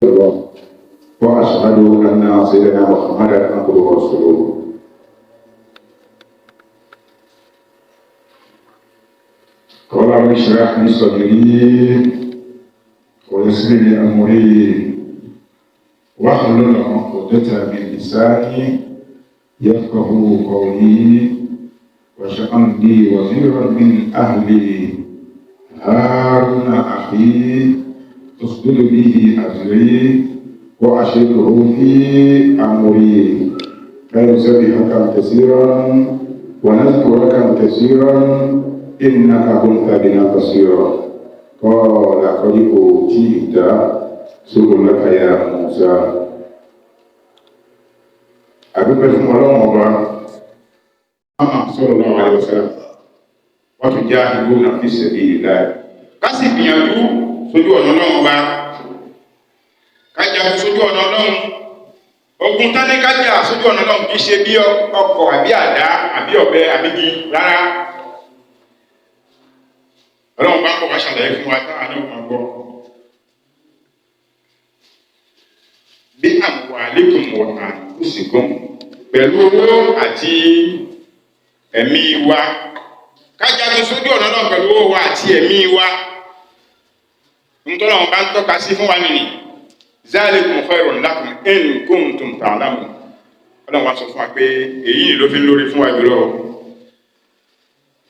الله وأشهد أن سيدنا محمدا عبده ورسوله. قال رب اشرح لي صدري ويسر لي أمري واحلل عقدة من لساني يفقه قولي واجعل لي وزيرا من أهلي هارون أخي اشدد به أزري وأشركه في أمري كي نسبحك كثيرا ونذكرك كثيرا إنك كنت بنا بصيرا. قال قد أوتيت سؤلك يا موسى. Adúpẹ́ fún Ọlọ́run Ọba sallallahu alaihi wasallam. Wọ́n tún já ìlú náà fi sabilillah, ká sì gbìyànjú sójú ọ̀nà Ọlọ́run Ọba, ká jà sójú ọ̀nà Ọlọ́run. Ogun tán ní ká jà sójú ọ̀nà Ọlọ́run kì í ṣe bí ọkọ̀ àbí àdá àbí ọ̀bẹ àbí igi rárá. Ọlọ́run bá ń bọ̀ wá ṣàlàyé fún wa táwa náà máa gbọ́. Bí amwalikum wa anfusikum, pẹ̀lú owó àti ẹ̀mí wa, ká jagun sójú ọ̀nà náà pẹ̀lú owó wa àti ẹ̀mí wa. Ntọ́nà wọn bá ń tọ́ka sí fún wa nìyí, zalikum khairun lakum in kuntum ta'lamun. Ọlọ́run wa sọ fún wa pé èyí ló fi ń lórí fún wa jùlọ,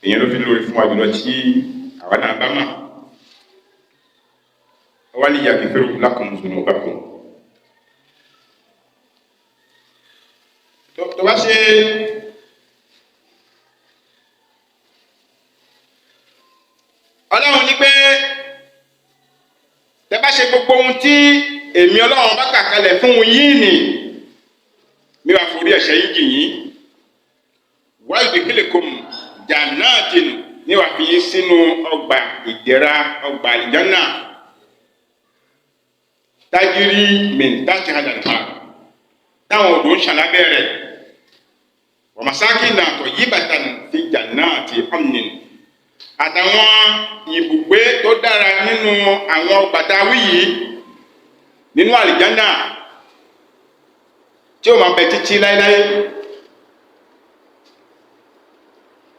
èyí ló fi ń lórí fún wa jùlọ tí àwa náà bá mà. Wọ́n ní yaghfir lakum dhunubakum. Tó bá ṣe Ọlọ́run ní pé tẹ bá ṣe gbogbo ohun tí èmi Ọlọ́run bá kà kalẹ̀ fún yín nì, mi wàá forí ẹ̀ṣẹ̀ yín jì yín, wa yudkhilukum jannatin, ní wàá fi yín sínú ọgbà ìdẹ̀ra, ọgbà àlìjánà, tajiri min tahtiha al-anhar, táwọn odò ń ṣàlábẹ́ rẹ̀, wa masakina tayyibatan fi jannati amnin, àtàwọn ibùgbé tó dára nínú àwọn ọgbà tá a wí yìí nínú àlìjánà tí ó máa bẹ títí láéláé.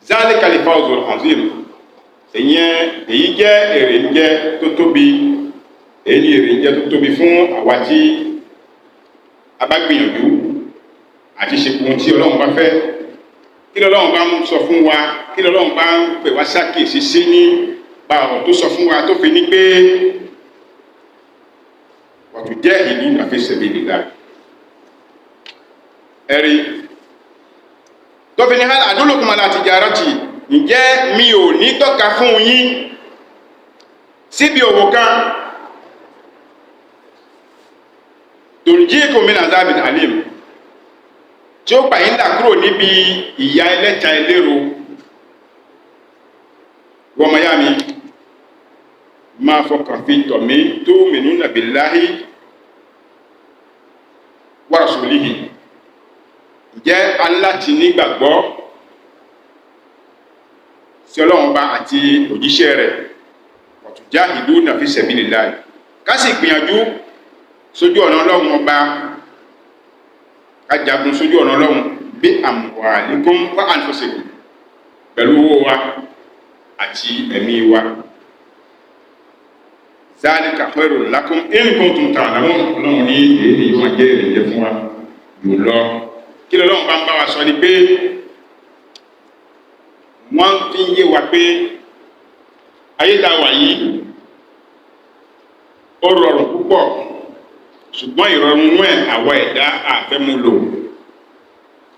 Zalika al-fawzul azim, èyí jẹ́ èrè ń jẹ́ tó tóbi, èyí ni èrè ń jẹ́ tó tóbi fún àwa tí a bá gbìyànjú àti ṣe ohun tí Ọlọ́run bá fẹ́. Kí lọ́lọ́run bá ń sọ fún wa? Kí lọ́lọ́run bá ń pè wá sákèsí sí ní bá ọ̀rọ̀ tó sọ fún wa tó fi ní pé wa tujahiduna fi sabilillah? Ẹ̀rí tó fi ní hal adullukum ala tijarati, ǹjẹ́ mi ò ní tọ́ka fún yín síbi òwò kan, tunjikum min azabin alim, tí ó gbà yín là kúrò níbi ìyà ẹlẹ́ta ẹlẹ́ro? Wọ́n mọ̀ yá mi máa fọkàn fi tọ̀ mí, tu'minuna billahi wa rasulihi, jẹ́ aláti nígbàgbọ́ sí Ọlọ́run bá àti òjíṣẹ́ rẹ̀, wa tujahiduna fi sabilillah, ká sì gbìyànjú sójú ọ̀nà Ọlọ́run Ọba, ká jagun sójú ọ̀nà Ọlọ́run, bí amwalikum wa anfusikum, pẹ̀lú owó wa àti ẹ̀mí wa. Zalika khairun lakum in kuntum ta'lamun. Ọlọ́run ní èyí ni yóò máa jẹ́ èrè jẹ́ fún wa jùlọ. Kí lọ́lọ́run bá ń bá wa sọ ni pé wọ́n fi ń yé wa pé ayé tá a wà yìí ó rọrùn púpọ̀, ṣùgbọ́n ìrọ̀rùn inú ẹ̀ àwọ̀ ẹ̀dá àfẹ́múlò.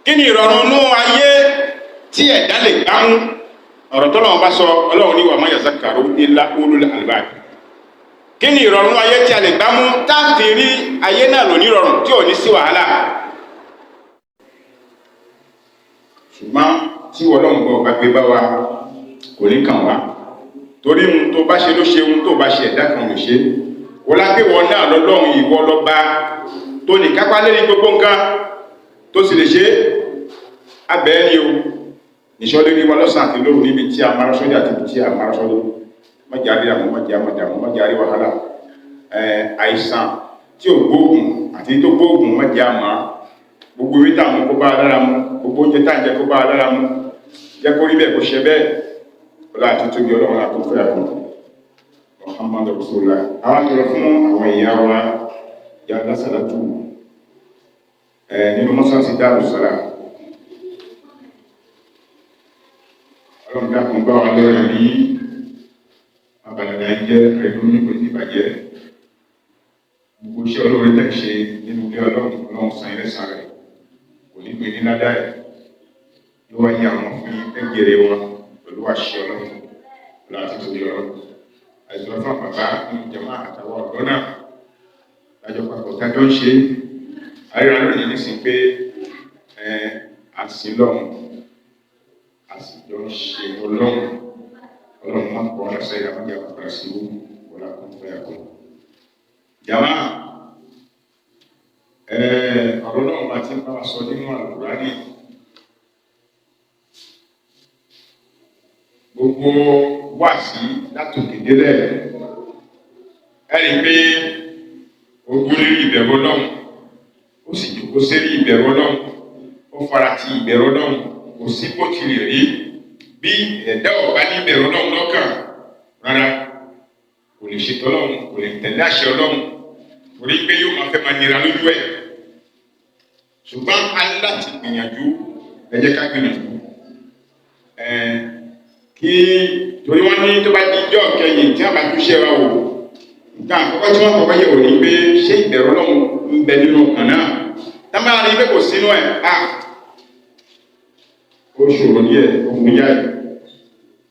Kí ni ìrọ̀rùn inú ayé tí ẹ̀dá lè gbámú? Ọ̀rọ̀ tọ́lọ́run bá sọ, Ọlọ́run ní wa ma yazakkaru illa ulul albab. Kí ni ìrọ̀rùn ayé tí a lè gbámú tá a fi rí ayé náà lò ní ìrọ̀rùn tí ò ní sí wàhálà? Ṣùgbọ́n tí Ọlọ́run bọ̀ bá gbé bá wa, kò ní kàn wá, torí ohun tó bá ṣe ló ṣe, ohun tó bá ṣe ẹ̀dá kan ló ṣe. Wọ́n lápé wọn náà lọ́lọ́run, ìwọ lọ́ba tó ní kápá lérí gbogbo nǹkan tó sì lè ṣe. Abẹ́ ni o nìṣọ́ lérí wa lọ́sàn àti lóru, níbi tí a máa sọ́jà àti ibi tí a máa sọ́jà. Má jẹ́ àrí àwọn, má jẹ́ àmàdàmú, má jẹ́ àrí wàhálà, àìsàn. Tí ò gbóògùn àti tó gbóògùn, má jẹ́ àmọ́. Gbogbo ewé tá à mú, kó bá a lára mu. Gbogbo oúnjẹ tá à ń jẹ, kó bá a lára mu. Jẹ́ kó rí bẹ́ẹ̀, kó ṣe bẹ́ẹ̀. Ọlá àti tóbi Ọlọ́run àti tó fẹ́ àkùn Muhammad Rasulullah. Àwọn àtọrọ fún àwọn ìyá wa ya lásàlátù ẹ nínú mọ́sáàsì Darussalam. Ọlọ́run dákun, bá wa lọ́rẹ̀ ní abàlàdà jẹ́ rẹ̀ lóní, kò ní ìbàjẹ́. Gbogbo iṣẹ́ olóore tẹ̀ ṣe nínú ilé Ọlọ́run, Ọlọ́run san ilé san rẹ̀, kò ní gbé ní ládàá ẹ̀, yóò wá yí àwọn fún ẹgbẹ̀rẹ̀ wọn pẹ̀lú àṣẹ Ọlọ́run láti tóbi ọlọ́run. Àìsàn fún àbàbá nínú jama àtàwọn ọ̀dọ́ náà lájọ papọ̀ tájọ́ ń ṣe àríra lónìí nísìnyí pé ẹ àsìn lọ́hùn, àsìjọ ń ṣe Ọlọ́run. Ọlọ́run má kọ́ ọ́ lọ́sẹ̀ ìyàwó ìyàwó padà sí wọlé àkọ́kọ́ yàgò. Jama, ọ̀rọ̀ náà bá ti ń bá wa sọ nínú Àlùkùránì, gbogbo wáàsí látòkè délẹ̀, ẹ rí i pé ogun lérí ìbẹ̀rù Ọlọ́run, ó sì jòkó sérí ìbẹ̀rù Ọlọ́run, ó fara ti ìbẹ̀rù Ọlọ́run. Kò sí bó ti lè rí, bí ẹ̀dá ọ̀bá ní ìbẹ̀rù Ọlọ́run lọ́kàn rárá, kò lè ṣètò Ọlọ́run, kò lè tẹ̀lé àṣẹ Ọlọ́run, torí pé yóò máa fẹ́ máa nira lójú ẹ̀. Ṣùgbọ́n a ní láti gbìyànjú. Ẹ jẹ́ ká gbìyànjú kí, torí wọ́n ní tó bá di ijọ́ kẹyìn tí wọ́n bá tún ṣe wa wò, nǹkan àkọ́kọ́ tí wọ́n kọ́kọ́ yẹ̀ wò ní pé ṣé ìbẹ̀rù Ọlọ́run ń bẹ nínú ọkàn náà. Tá bá rí pé kò sínú ẹ̀, a ó ṣòro díẹ̀, ó fún yá yìí,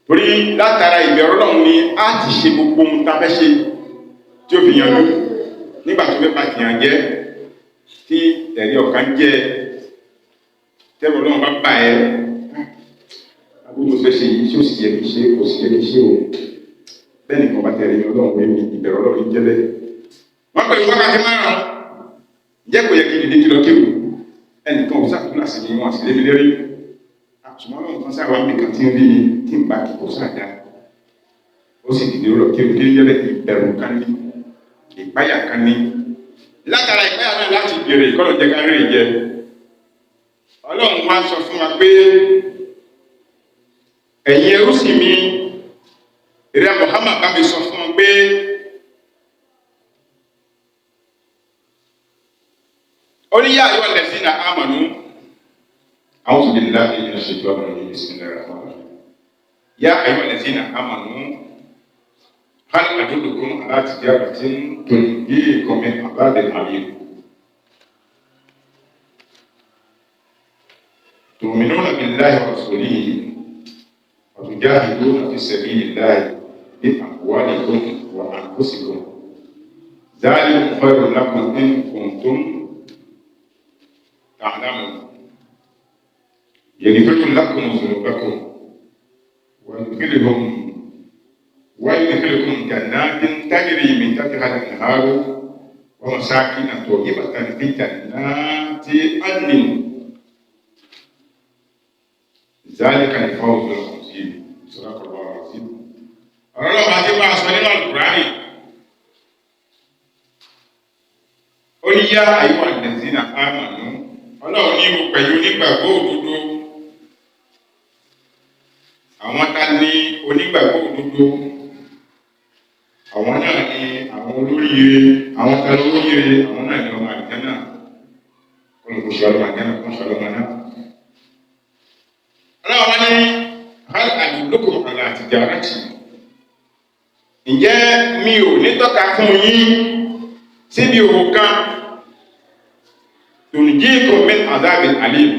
torí látara ìbẹ̀rù Ọlọ́run ni a ti ṣe gbogbo ohun tá a fẹ́ ṣe tí ó fi yanjú. Nígbà tó fẹ́ bá tìyàn jẹ́, tí ẹ̀rí ọ̀kan jẹ́ tẹ́rù Ọlọ́run bá bà ẹ́, agbóhùn fẹ́ ṣe yìí, ṣé ó sì yẹ kí ṣe, kò sì yẹ kí ṣe o. Bẹ́ẹ̀ nìkan bá tẹ̀lé Ọlọ́run wé mi, ìbẹ̀rù Ọlọ́run jẹ́ bẹ́ẹ̀. Wọ́n pẹ̀lú wákàtí 5, jẹ́ kò yẹ kí dìde kìlọ̀ kéwù, ẹnìkan ò sàkúnlá sí mi, wọn sì lé mi lérí, àtùmọ̀ Ọlọ́run kan sáà wà mí kan tí ń rí mi tí ń bá kí kò sáà dá. Ó sì dìde lọ kéwù. Kí ń jẹ́ bẹ́ẹ̀? Ìbẹ̀rù kan ní, ìpáyà kan ní. Látara ìpáyà náà láti bèrè ìkọlọ̀ jẹ́ ká rí ìjẹ. Ọlọ́run wá sọ fún wa pé ẹ̀yin ẹrú sì mi, ìrẹ́ Muhammad, bá mi sọ fún wọn pé ó ní يا أيها الذين آمنوا. أعوذ بالله من الشيطان الرجيم. بسم الله الرحمن الرحيم. يا أيها الذين آمنوا هل أدلكم على تجارة تنجيكم من عذاب أليم؟ تؤمنون بالله ورسوله وتجاهدون في سبيل الله بأموالكم وأنفسكم، ذلكم خير لكم إن كنتم تعلمون. يغفر لكم ذنوبكم ويدخلكم جنات تجري من تحتها الأنهار ومساكن طيبة في جنات عدن، ذلك الفوز العظيم. صدق الله العظيم. Ọ̀rọ̀ náà máa ti bá a sọ nínú Àlùkùránì. Ó ní يا أيها الذين آمنوا. Ọlọ́run ní mo pẹ̀lú onígbàgbọ́ òdodo. Àwọn ta ní onígbàgbọ́ òdodo? Àwọn náà ni àwọn olóríire. Àwọn ta lóríire? Àwọn náà ni ọmọ àlùjánnà. Kọlùkù ṣe ọlọ́mọ àlùjánnà, kọ́ ṣe ọlọ́mọ náà. Ọlọ́run wá ní هل أدلكم على تجارة, ǹjẹ́ mi ò ní tọ́ka fún yín síbi òwò kan, تنجيكم من عذاب أليم,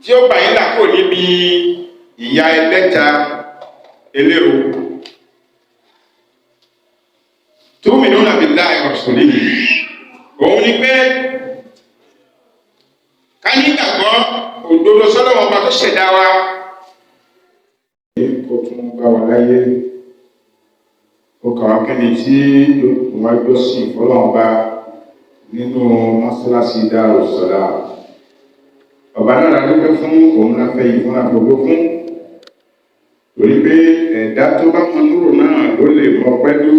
tí ó gbà yín là kúrò níbi ìyà ẹlẹ́ta eléro? تؤمنون بالله ورسوله, òun ni pé ká nígbàgbọ́ òdodo sọ́lọ́wọ́n ọba tó ṣẹ̀dá wa. Kó tún bá wa láyé, ó kà wá kẹ́ni tí yóò tún wá jọ́sìn fọlọ́run bá nínú mọ́sálásí Darussalam. Ọba náà la dúpẹ́ fún, òun la fẹ́ yìí fún, la fògo fún, torí pé ẹ̀dá tó bá mọ núrò náà ló lè mọ pẹ́lú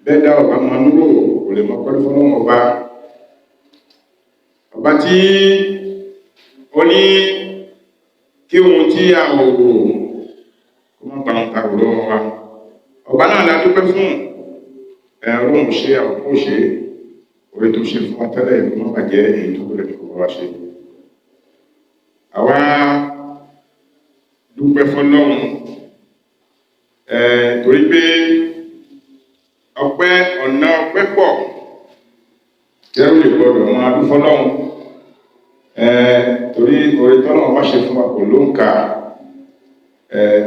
bẹ́ẹ̀dá ọba mọ núrò kò kò lè mọ pẹ́lú fún ọba ọba tí ó ní kí ohun tí a ò rò kó má ba ohun ta rò lọ́wọ́ wa. Ọba náà la dúpẹ́ fún ọlọ́run ṣe àkókò ṣe orí tó ṣe fún wa tẹ́lẹ̀ kó má bàjẹ́ èyí tó kúrẹ̀ ní kò bá wa ṣe. Àwa dúpẹ́ fọ́lọ́run torí pé ọpẹ́ ọ̀nà ọpẹ́ pọ̀ tẹ́rù lè gbọdọ̀ máa dúpẹ́ fọ́lọ́run torí orí tọ́lọ́run bá ṣe fún wa kò ló ń kà.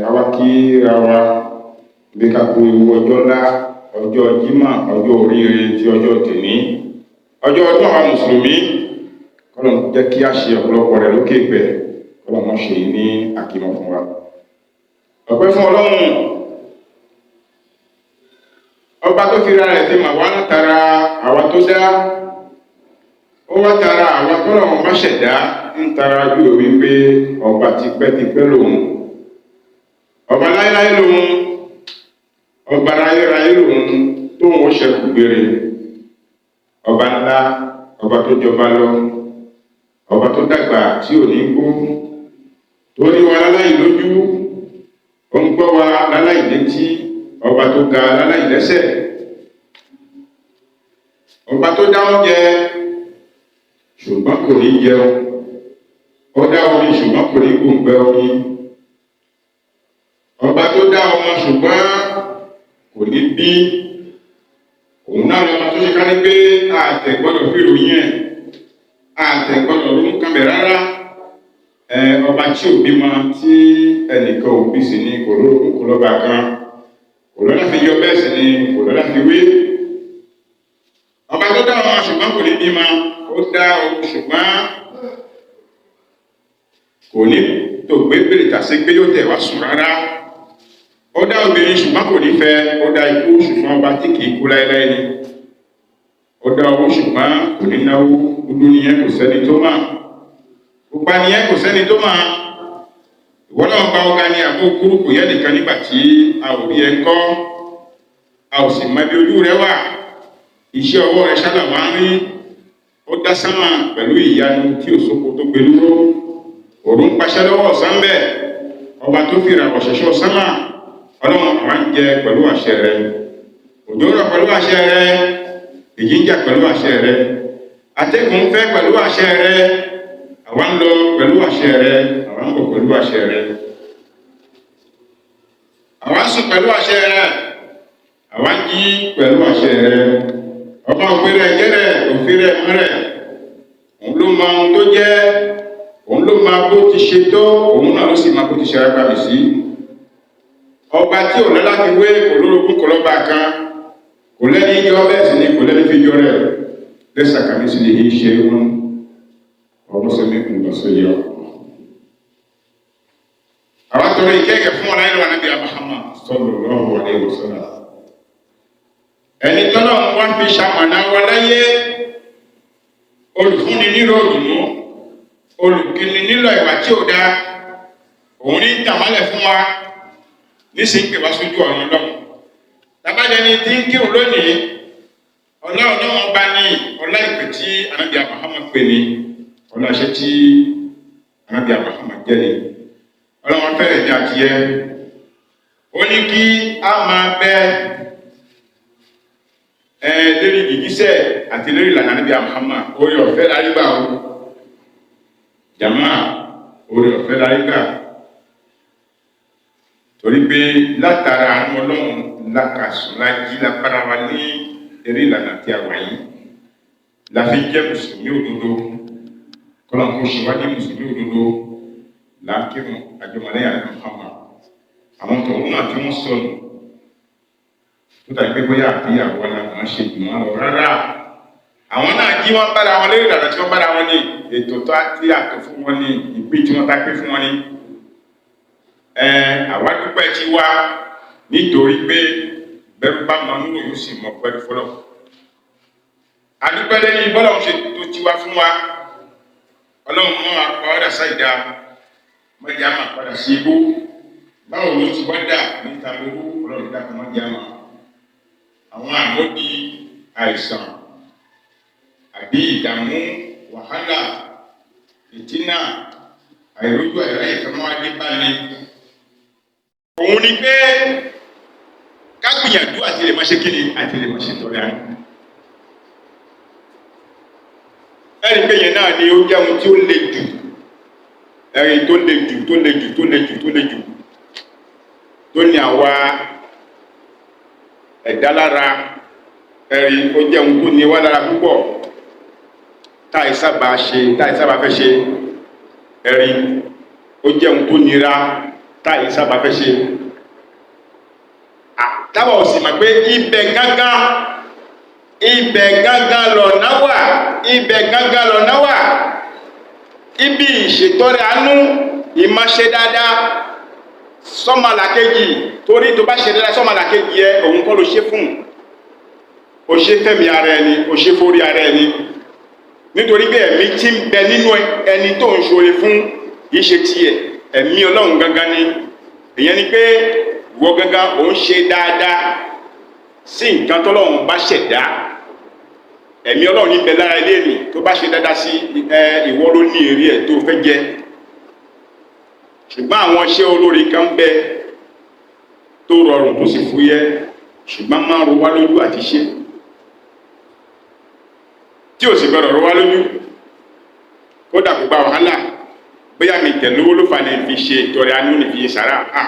Àwa kí ra wa bí ká kú ewu ọjọ́ ńlá, ọjọ́ Jímọ̀, ọjọ́ oríire ti ọjọ́ tèní, ọjọ́ ọdún àwọn mùsùlùmí. Kọ́lọ̀ jẹ́ kí a ṣe ọ̀pọ̀lọpọ̀ rẹ̀ lókè pẹ̀, kọ́lọ̀ mọ́ ṣe ní àkímọ̀ fún wa. Ọpẹ́ fún Ọlọ́run ọba tó fi ra rẹ̀ sí màwá látara àwa tó dá, ó wá tara àwa tó lọ́wọ́ bá ṣẹ̀dá ń tara bí òwe pé ọba tipẹ́tipẹ́ lòun, ọba láéláé lòun, ọba ráyéráyé lòun tóun ó ṣẹkù gbére, ọba ńlá, ọba tó jọba lọ, ọba tó dàgbà tí ò ní gbó, tó rí wa láláì lójú, ó ń gbọ́ wa láláì létí, ọba tó ga láláì lẹ́sẹ̀, ọba tó dá oúnjẹ ṣùgbọ́n kò ní jẹun, ó dá omi ṣùgbọ́n kò ní gbòǹgbẹ omi, ọba tó dá ọmọ ṣùgbọ́n kò ní bí, òun náà lọ́mọ tó ṣe ká ní pé àtẹ̀ gbọ́dọ̀ fi ròyìn ẹ̀, àtẹ̀ gbọ́dọ̀ ronú kànbẹ̀ rárá. Ọba tí ò bímọ tí ẹnìkan ò bí sí ni, kò lórúkọ kò lọ́ba kan, kò lọ́lá fi yọ, bẹ́ẹ̀ sì ni kò lọ́lá fi wé. Ọba tó dá ọmọ ṣùgbọ́n kò ní bímọ, ó dá ohun ṣùgbọ́n kò ní tó gbé bèrè tàṣí pé yóò tẹ̀ wá sùn rárá. Ó dá obìnrin ṣùgbọ́n kò ní fẹ́, ó dá ikú ṣùgbọ́n ọba tí kìí kú láéláé ni. Ó dá owó ṣùgbọ́n kò ní náwó, dúdú nìyẹn kò sẹ́ni tó mà, pupa nìyẹn kò sẹ́ni tó mà. Ìwọ náà bá ọ̀gá ni àbó kúrú kò yẹ nìkan nígbà tí a ò rí ẹ kọ́, a ò sì mọ ibi ojú rẹ wà, iṣẹ́ ọwọ́ rẹ ṣálà wá ń rí. Ó dá sánmà pẹ̀lú ìyanu tí òṣòkò tó gbé dúró, òrùn paṣẹ lọ́wọ́ ọ̀sán bẹ́ẹ̀, ọba tó fi ràwọ̀ ṣẹ̀ṣọ́ sánmà. Ọlọ́run àwa ń jẹ pẹ̀lú àṣẹ rẹ, òjò rọ̀ pẹ̀lú àṣẹ rẹ, èyí ń jà pẹ̀lú àṣẹ rẹ, atẹ́gùn ń fẹ́ pẹ̀lú àṣẹ rẹ, àwa ń lọ pẹ̀lú àṣẹ rẹ, àwa ń bọ̀ pẹ̀lú àṣẹ rẹ, àwa ń sùn pẹ̀lú àṣẹ rẹ, àwa ń jí pẹ̀lú àṣẹ rẹ. Ọba òfin rẹ jẹ́ rẹ, òfin rẹ mọ́ rẹ, òun ló mọ ohun tó jẹ́, òun ló máa bó ti ṣe tó, òun náà ló sì máa bó ti ṣe ara gbàmì sí. Ọba tí ò lọ́lá fi wé, kò lórogún kò lọ́ba kan, kò lẹ́ni yọ, bẹ́ẹ̀ sì ni kò lẹ́ni fi yọ rẹ̀. Lẹ́sà kàmí sí lè ṣe wọn ọmọ sẹ́mi ń lọ sí yọ. Àwọn tọrọ ìkẹ́kẹ̀ fún ọ̀la ìlú Ànábì Muhammad sallallahu alaihi wasallam. Ẹni tọ́lọ̀ ń wá fi ṣamọ̀nà wa láyé, olùfúnni nílò òdùnnú, olùkíni nílò ìwà tí ò dáa, òun ní tàmálẹ̀ fún wa nísìnyí pè wá sójú ọ̀run Ọlọ́run. Tàbájẹ́ ni tí ń kírun lónìí, ọlá Ọlọ́run ọba ní ọlá ìpè tí Ànábì Muhammad pè ní, ọlá iṣẹ́ tí Ànábì Muhammad jẹ́ ni. Ọlọ́run fẹ́rẹ̀ ní àtiyẹ, ó ní kí a máa bẹ lérí ìjíṣẹ́ àti lérí ìlànà Ànábì Muhammad. Orí ọ̀fẹ́ la rí gbà o jàmá, orí ọ̀fẹ́ la rí gbà, torí pé látara àwọn Ọlọ́run lákàsùn lájí lápára wa ní eré ìlànà tí a wà yìí la fi jẹ́ mùsùlùmí òdodo. Kọ́lá kó ṣe wá ní mùsùlùmí òdodo là ń kírun àjọmọ̀lẹ́yà ní Muhammad. Àwọn tọ̀hún náà tí wọ́n sọnù tó dàbí pé bóyá àbíyàwó wa làwọn ṣe jù wọ́n lọ rárá, àwọn náà jí wọ́n bára wọn lérí ìlànà tí wọ́n bára wọn ní ètò tó tí a tò fún wọn ní ìpín tí wọ́n ta pé fún wọn ní. Àwa dúpẹ́ tí wá nítorí pé bẹ́rù bá mọ nínú yóò sì mọ pẹ́lú fọlọ́. Adúpẹ́ lẹ́yìn bọ́lá òun ṣe tó ti wá fún wa. Ọlọ́run mọ́ apá ọ̀dà sáìdá, mọ́jà máa padà sí ibú. Báwo ló ti wá dà níta lówó? Ọlọ́run dákun mọ́jà máa. Àwọn àmódi Àìsàn àbí ìdààmú, wàhálà, ìtínà, àìrójú, àìráyè kan máa dé bá ní. Òun ni pé ká gbìyànjú àti lè máa ṣe kíni, àti lè máa ṣe tọrẹ àánú. Ẹ̀rí pé yẹn náà ni ó jẹ́ ohun tí ó le jù, ẹ̀rí tó le jù, tó le jù, tó le jù, tó le jù, tó ní àwa ẹ̀dá lára. Ẹ̀rí ó jẹ́ ohun tó ní wá lára púpọ̀, táì sábà ṣe, táì sábà fẹ́ ṣe. Ẹ̀rí ó jẹ́ ohun tó nira, táì sábà fẹ́ ṣe. Táwa ò sì mọ̀ pé ibẹ̀ gángan, ibẹ̀ gángan lọ̀nà wà, ibẹ̀ gángan lọ̀nà wà. Ibi ìṣètọrẹ àánú, ìmáṣe dáadáa sọ́mọlàkejì, torí tó bá ṣe dáadáa sọ́mọlàkejì ẹ, òun kọ́ ló ṣe fún, o ṣe fẹ́mi ara ẹni, o ṣe fórí ara ẹni, nítorí pé ẹ̀mí tí ń bẹ nínú ẹni tó ń ṣoore fún kì í ṣe tiẹ̀, ẹ̀mí Ọlọ́run gangan ni. Ìyẹn ni pé ìwọ gangan ò ń ṣe dáadáa sí nǹkan tọ́lọ́run bá ṣẹ̀dá. Ẹ̀mí Ọlọ́run ní bẹ lára ilé mi, tó bá ṣe dáadáa sí ẹ, ìwọ ló ní èrè ẹ̀ tó fẹ́ jẹ. Ṣùgbọ́n àwọn iṣẹ́ olóore kan bẹ tó rọrùn, tó sì fúyẹ́, ṣùgbọ́n máa ń ro wá lójú àti ṣe, tí ò sì gbọdọ̀ ro wá lójú. Kódà kò gba wàhálà, bóyá mi tẹ̀ lówó ló fà ní fi ṣe ìtọrẹ àánú, ní fi ṣe sàrà. À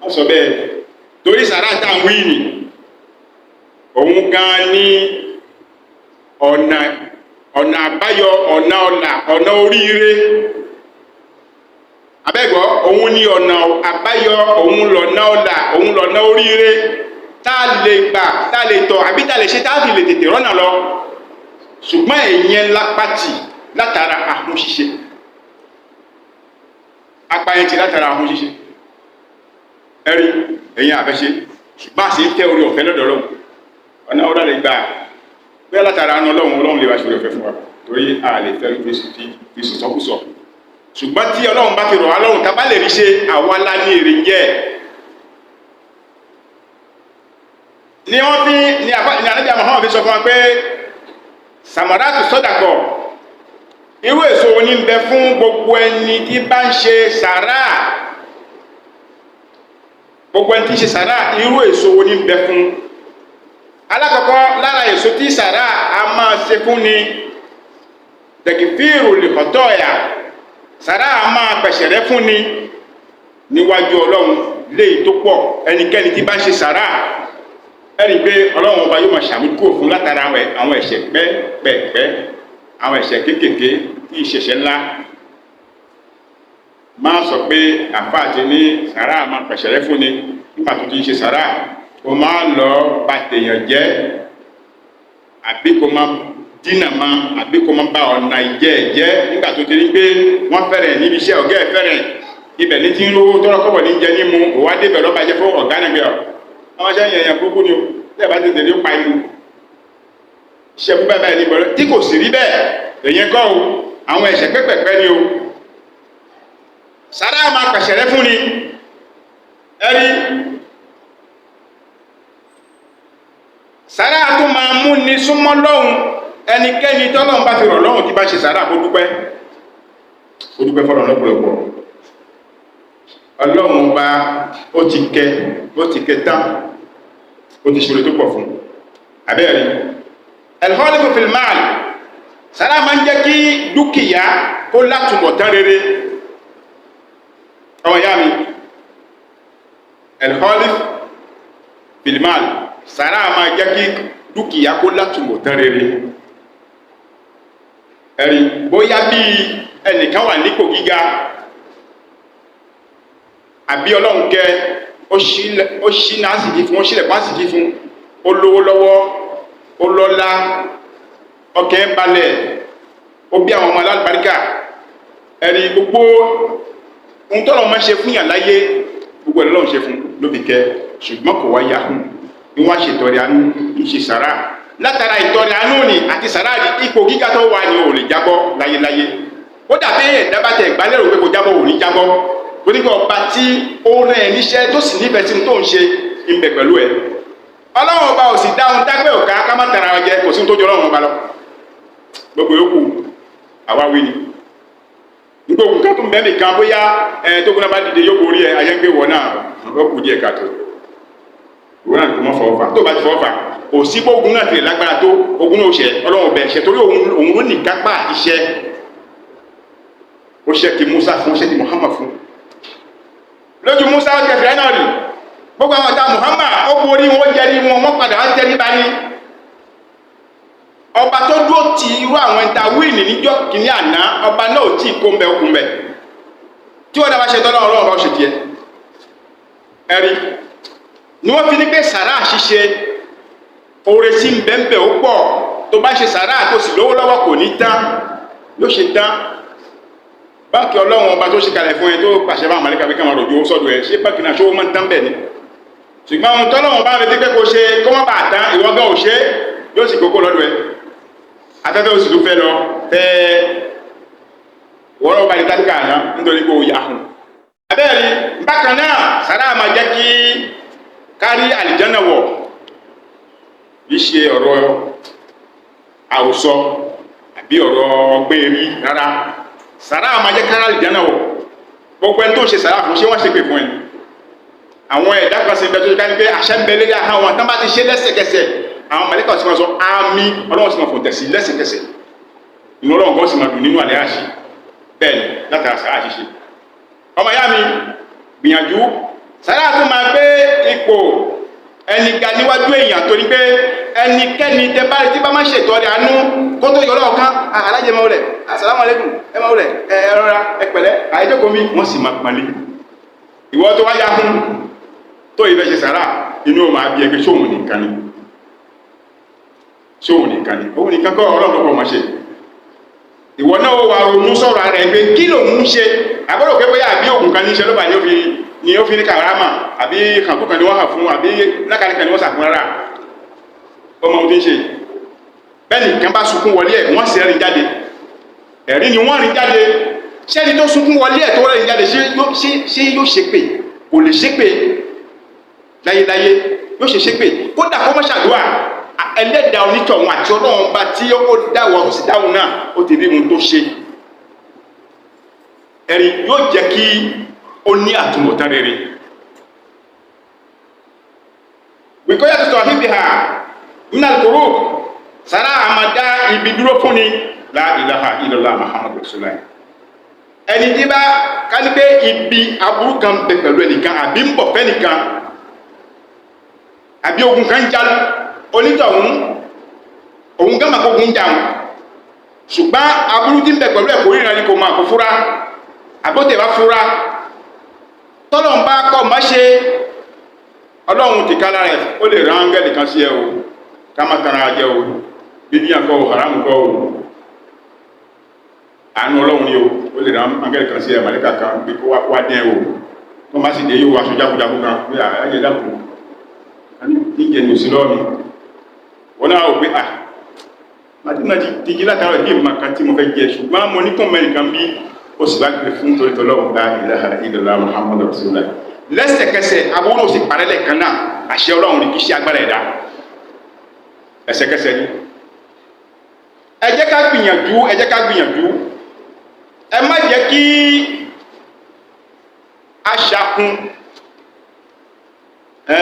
wọ́n sọ bẹ́ẹ̀, torí sàrà tá à ń wí nì, òun gan ní ọ̀nà àbáyọ, ọ̀nà ọ̀là, ọ̀nà oríire. Abẹ́gbọ́, òun ní ọ̀nà àbáyọ, òun lọ̀nà ọ̀là, òun lọ̀nà oríire tá a lè gbà, tá a lè tọ̀, àbí tá a lè ṣe, tá a fi lè tètè rọ́nà lọ. Ṣùgbọ́n ẹ̀yẹn lápàtì látara ahun ṣíṣe, apáyẹn ti látara ahun ṣíṣe. Ẹ̀rí ẹ̀yìn àfẹ́ṣe, ṣùgbọ́n àṣẹ ń tẹ́ orí ọ̀fẹ́ lọ́dọ̀ Ọlọ́run. Ọ̀nà ọ̀rọ̀ lè gbà bóyá látara àánú Ọlọ́run, Ọlọ́run lè wá ṣe orí ọ̀fẹ́ fún wa, torí a lè fẹ́ fi sọ̀sọ́kùsọ̀. Ṣùgbọ́n tí Ọlọ́run bá fi rọ̀ wá lọ́rùn, tá bá lè rí ṣe, àwa la ní èrè ń jẹ́. Ni wọ́n fi ní ànábì Muhammad fi sọ fún wa pé samaratu sọ́dàkọ̀, irú èso wo ní bẹ fún gbogbo ẹni tí bá ń ṣe sàrà, gbogbo ẹni tí ń ṣe sàrà, irú èso wo ní bẹ fún? Alákọ̀ọ́kọ́ lára èso tí sàrà a máa ṣe fún ni tẹ̀kífìrù lìkọ̀tọ̀ ẹ̀yà. Sàrà a máa pẹ̀sẹ̀ rẹ́ fún ni níwájú Ọlọ́run léyìí tó pọ̀. Ẹnikẹ́ni tí bá ń ṣe sàrà, ẹni pé Ọlọ́run ọba yóò máa ṣàmúkúrò fún látara àwọn ẹ̀ṣẹ̀ pẹ́pẹ́pẹ́, àwọn ẹ̀ṣẹ̀ kéékèèké tí ìṣẹ̀ṣẹ̀ ńlá. Máa sọ pé àfáà ti ní sàrà máa pẹ̀sẹ̀ rẹ́ fún ni, nígbà tó ti ń ṣe sàrà, kó máa lọ bà tèèyàn jẹ́, àbí kó máa dínà ma, àbí kó máa ba ọ̀nà ìjẹ́ ẹ̀jẹ́. Nígbà tó ti rí pé wọ́n fẹ́rẹ̀ níbi iṣẹ́, ọ̀gá ẹ̀ fẹ́rẹ̀, ibẹ̀ ní ti ń rówó tọ́rọ́ kọ́bọ̀ ní jẹ ní mu, òwá débẹ̀ lọ́ba jẹ́ fún ọ̀gá nígbẹ̀ ọ̀. Àwọn iṣẹ́ yẹn yẹn burúkú ni o, tẹ́ ẹ bá ti tẹ̀lé ó pa inú iṣẹ́ fún bẹ́ẹ̀ ní bọ̀rọ̀ tí kò sì rí bẹ́ẹ̀. Èyàn kọ́ o, àwọn ẹ̀ṣẹ̀ pẹ́pẹ̀pẹ́ ni o. Sàrà máa pẹ̀sẹ̀ rẹ́ fún ni. Ẹ̀rí sàrà tó máa mú ni súnmọ́ lọ́hùn. Ẹnikẹ́ni tọ́lọ́hun bá fi rọ̀ lọ́hùn tí bá ṣe sàrà, kó dúpẹ́, kó dúpẹ́ fọ́lọ́run lọ́pọ̀lọpọ̀. Ọlọ́run bá ó ti kẹ, ó ti kẹ tán, ó ti ṣòro tó pọ̀ fún abẹ́rẹ́. Ẹ̀lhọ́lẹ́fù fìlmáàlì, sàrà máa ń jẹ́ kí dúkìá kó látúbọ̀ tán rere. Ọmọ ìyá mi, ẹ̀lhọ́lẹ́fù fìlmáàlì, sàrà máa jẹ́ kí dúkìá kó látúbọ̀ tán rere. Ẹ̀rí bóyá bí ẹnìkan wà nípò gíga, àbí Ọlọ́run kẹ, ó ṣí náà sì kí fún, ó ṣílẹ̀kùn á sì kí fún, ó lówó lọ́wọ́, ó lọ́lá, ọkẹ́ ń balẹ̀, ó bí àwọn ọmọ alálùbáríkà. Ẹ̀rí gbogbo ohun tọ́lọ́ máa ń ṣe fún yàn láyé, gbogbo ẹ̀ lọ́lọ́run ṣe fún ló fi kẹ́, ṣùgbọ́n kò wá yahoo ní wọ́n á ṣe ìtọrẹ àánú, ń ṣe sàrà. Látara ìtọrẹ àánú ni àti sàrà ni, ipò gíga tó wà ní ò lè jábọ́ láyéláyé. Ó dàbí ẹ̀dá bá tẹ ìgbálẹ̀rò pé kò jábọ́, ò ní jábọ́, torí pé ọba tí ó rán ẹ níṣẹ́ tó sì nífẹ̀ẹ́ sí tó ń ṣe ń bẹ pẹ̀lú ẹ. Ọlọ́run ọba ò sì dáhùn dágbé òká ká má tara jẹ, kò sí tó jọ ọlọ́run ọba lọ. Gbogbo yòókù àwa wí ni gbogbo nǹkan tó ń bẹ́ẹ̀ nìkan bóyá ẹ tó kúnná bá dìde yóò borí ẹ ayé ń gbé wọ náà ó kù díẹ̀ káàtó. Ìwọ náà kò mọ fọwọ́ fà, tó bá ti fọwọ́ fà kò sí bógun náà ti lè lágbára tó ogun náà ó ṣẹ. Ọlọ́run ọbẹ̀ ṣẹ torí òun ló ní kápá àti ṣẹ. Ó ṣe ti Musa fún, ó ṣe ti Muhammad fún. Lójú Musa kẹfìrẹ́ náà rí gbogbo àwọn ọ̀tá Muhammad, ó borí wọn, jẹrí wọn, wọ́n padà wá tẹrí ba ní ọba tó dúró ti irú àwọn ẹ̀ta wíìnì níjọ́ kìíní àná. Ọba náà ò tí ì kó ń bẹ okùn bẹ tí wọ́n dábàá ṣe tọ́lá, ọlọ́run bá ṣe tiẹ̀. Ẹ̀rí ni wọ́n fi ní pé sàrà ṣíṣe, oore tí ń bẹ ń bẹ ó pọ̀. Tó bá ṣe sàrà tó sì lówó lọ́wọ́, kò ní tán, yóò ṣe tán. Báńkì ọlọ́run ọba tó ṣe kalẹ̀ fún ẹ, tó pàṣẹ fún àmàlẹ́kà bí káwọn ròjò sọ́dọ̀ ẹ, ṣé báńkì náà ṣówó máa ń tán bẹ́ẹ̀ ni? Ṣùgbọ́n ohun tọ́lọ́run bá retí pé kó ṣe kó má bàa tán, ìwọ gan ò ṣe, yóò sì kókó lọ́dọ̀ ẹ. Afẹ́fẹ́ oṣù tó fẹ́ lọ fẹ́ wọ́n bá di tálíkà àná nítorí pé ó yà hùn. Abẹ́rẹ́ bákan náà, sàrà máa jẹ́ kí kárí àlìjánà wọ̀. Kì í ṣe ọ̀rọ̀ àròsọ àbí ọ̀rọ̀ ọgbẹ́ rí rárá. Sàrà máa jẹ́ kárí àlìjánà wọ̀. Gbogbo ẹni tó ń ṣe sàrà fún, ṣé wọ́n ṣe pè fún ẹ? Àwọn ẹ̀dá kan ṣe ń bẹ tó ṣe ká ní pé àṣẹ ń bẹ lérí ahọ́n wọn. Tán bá ti ṣe, lẹ́sẹ̀kẹsẹ̀ àwọn mọ̀lẹ́kà ti máa sọ àmì, ọlọ́run sì máa fò tẹ̀sí lẹ́sẹ̀kẹsẹ̀. Inú ọlọ́run kan sì máa dùn nínú àlẹ́ àṣì bẹ́ẹ̀ ni látara sàrà ṣíṣe. Ọmọ ìyá mi, gbìyànjú. Sàrà tó máa gbé ipò ẹni ga níwájú èèyàn, torí pé ẹnikẹ́ni tẹ bá tí bá má ṣètọrẹ àánú, kó tó yọ lọ́ọ̀kan, alájẹ máa wọlé, asàlámù alẹ́kùn, ẹ máa wọlé, ẹ rọra, ẹ pẹ̀lẹ́, àìjókòó mi, wọ́n sì máa pọ́nlé. Ìwọ tó wáyà fún tó ìfẹ́ ṣe sàrà, inú ò máa bí ẹgbẹ́, sóhun nìkan ni? Sóhun nìkan ni? Òun nìkan kọ́, ọlọ́run ló kọ́ máa ṣe. Ìwọ náà wà ronú sọ̀rọ̀ ara ẹ̀ pé kí lòun ń ṣe. Àbúrò pé bóyá àbí ògùn kan ní ṣe ló bá ní ó fi ní kàrámà, àbí kàǹkó kan ní wọ́n hàn fún, àbí lákàlẹ̀ kan ní wọ́n sàfún. Rárá, ọmọ ohun tí ń ṣe bẹ́ẹ̀ nìkan bá sunkún wọlé ẹ̀, wọ́n sì rìn jáde, ẹ̀rí ni wọ́n rìn jáde. Ṣẹ́ni tó sunkún wọlé ẹ̀ tó rìn jáde, ṣé yóò ṣe pé? Kò lè ṣe pé láyéláyé. Yóò ṣe ṣe pé kódà kó má ṣàdúrà. Ẹlẹ́dàá onítọ̀hún àti ọlọ́run bá tí ó dáwọ́ tó sì dáhùn náà, ó ti rí ohun tó ṣe. Ẹ̀rí yóò jẹ́ kí ó ní àtúbọ̀tán rere. Wìkọ́yà tó sọ̀rọ̀ bíbí ha nínú àlùkòrò, sàrà àmàdá ibi dúró fún ni. La ilaha illallah Muhammadu rasulullah. Ẹni tí bá ká ní pé ibi aburú kan bẹ pẹ̀lú ẹnìkan, àbí ń bọ̀ fẹ́nìkan, àbí ogun kan já onítọ̀hún, òun gán máa kógun jà wọn, ṣùgbọ́n aburú tí ń bẹ pẹ̀lú ẹ̀kọ́ ríran ni kò máa kó fúra, àbótẹ̀ bá fúra, tọ́lọ̀ ń bá kọ́ má ṣe, ọlọ́run ti ká lára ẹ̀, ó lè rán áńgẹ́lì kan sí ẹ o. Ká má tara jẹ o. Bíbí àkọ́ o, haram kọ́ o, àánú ọlọ́run ni o. Ó lè rán áńgẹ́lì kan sí ẹ, màlẹ́kà kan pé kó wá, kó wá dín ẹ o. Tó má sì dé, yóò wá aṣọ jákujáku kan pé àyè dákun níjẹ ní òsì lọ́ọ̀mì. Wọn náà wò pé à màdínà ti jí látara ìdí ìmọ̀ kan tí mo fẹ́ jẹ, ṣùgbọ́n mo ní kàn mẹ́rin kan bí ó sì bá gbé fún torí tọ́lọ́run. La ilaha illallah Muhammadu rasulullah. Lẹ́sẹ̀kẹsẹ̀ aburú sì parẹ́ lẹ́ẹ̀kan náà. Àṣẹ ọlọ́run ní kì í ṣe agbára ẹ̀dá, ẹsẹ̀kẹsẹ̀ ni. Ẹ jẹ́ ká gbìyànjú, ẹ jẹ́ ká gbìyànjú. Ẹ má jẹ́ kí a ṣakun ẹ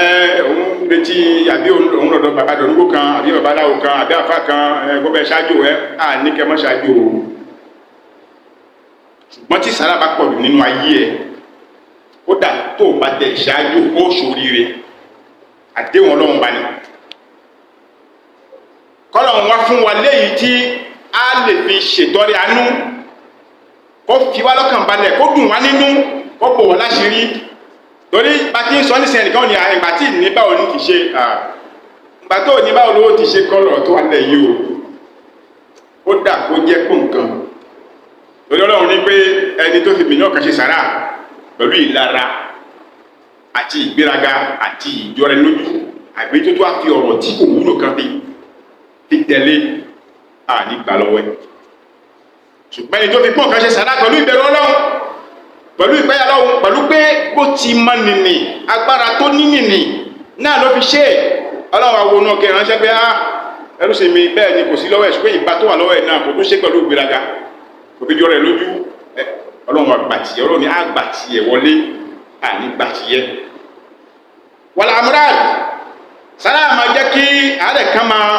òun retí àbí òun lọ́dọ̀ bàbá dọ̀nùgbò kan, àbí babaláwo kan, àbí àfa kan, ẹ gbọ́dọ̀ ṣáájú ẹ à ní kẹ́ mọ́ ṣáájú o. Ṣùgbọ́n tí sàrà bá pọ̀ jù nínú ayé ẹ, kódà tó o bá tẹ ìṣáájú, ó ṣoríire. Àdéhùn ọlọ́run bá ní kọ́lọ́run wá fún wa léyìí tí a lè fi ṣètọrẹ àánú, kó fi wá lọ́kàn balẹ̀, kó dùn wá nínú, kó bò wá láṣìírí. Torí bá ti ń sọ nísìnyẹn nìkan ní ìgbà tí ní báwo ní ti ṣe, ìgbà tó ní báwo ló ti ṣe kọ́lọ̀ tó wà lẹ̀ yìí o. Ó dà kó jẹ́ kó nǹkan torí ọlọ́run ní pé ẹni tó fi mílíọ̀nù kan ṣe sàrà pẹ̀lú ìlara àti ìgbéraga àti ìjọra ẹni lójú, àbí tó tó wá fi ọ̀rọ̀ tí kò wúlò kan fi tẹ̀lé, àní gbà lọ́wọ́ ẹ̀. Ṣùgbọ́n ẹni tó fi pọ́n kan ṣe sàrà pẹ̀lú ìbẹ̀rù ọlọ́run, pẹ̀lú ìpẹ́yà ọlọ́run, pẹ̀lú pé bó ti mọ nìní, agbára tó ní nìní náà ló fi ṣe é. Ọlọ́run wa wo náà kẹ́ ránṣẹ́ pé á ẹrú sì mi bẹ́ẹ̀ ni kò sí lọ́wọ́ ẹ̀, ṣùgbọ́n ìbá tó wà lọ́wọ́ ẹ̀ náà kò tún ṣe pẹ̀lú ìgbéraga, kò fi jọ rẹ̀ lójú. Ọlọ́run wa gbà tiẹ̀, Ọlọ́run ni á gbà tiẹ̀ wọlé, àní gbà tiẹ̀. Wàlá amúráàd sára máa jẹ́ kí àárẹ̀ kan máa